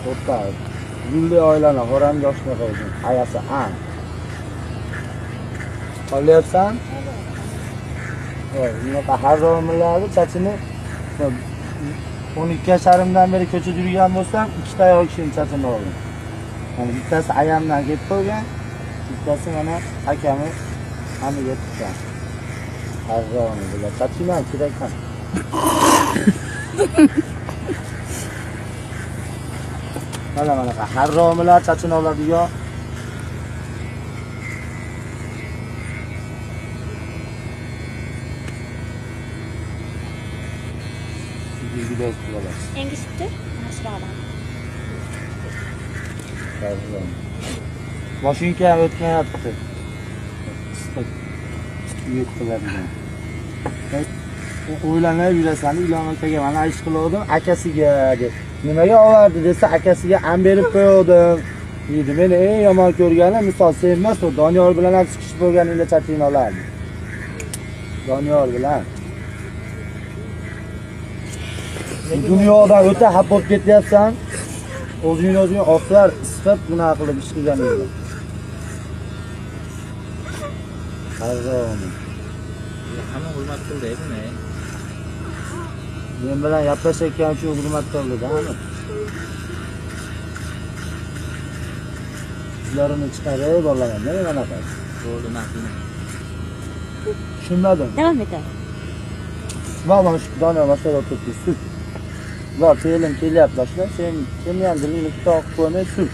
To'xta. Gulli oilani xo'ramga oshna qo'ydim. Ayasi an. Olyapsan? Voy, bunaqa haromlarni chachini 12 yasharimdan beri ko'chada yurgan bo'lsam, ikkita ayol kishining chachini oldim. Mana bittasi ayamdan kelib qo'ygan, bittasi mana akamni amiga tushgan. Harrom bular chachini ham kerakman. Mana mana harromilar chachini oladigan. Engishib tur, mana shu odam. Mashinka ham o'tmayapti. Yo'q qiladigan. O'ylanib yurasan, Ilon akaga mana ish qilgandim, akasiga deb. Nimaga olardi desa, akasiga am berib qo'ydim. Deydi, meni eng yomon ko'rganim, misol sen emas, u Doniyor bilan ham chiqishib bo'lganingda chachingni olardi. Doniyor bilan. Dunyodan o'ta xafa bo'lib ketyapsan. O'zingni o'zing oqlar isqib bunaqa qilib ish qilganingda. Harom. Hamma hurmat qildi, buni. Men bilan gaplashayotgan uchun hurmat qildi-da, hamma. Yuzlarini chiqarib olaman, nima bunaqa? Bo'ldi, ma'qul. Tushunmadim. Davom eting. Mana shu Doniyor masala o'tiribdi, sut. Ular fe'lim kelyapti, sen seni ham dilingni to'q qo'ymay sut.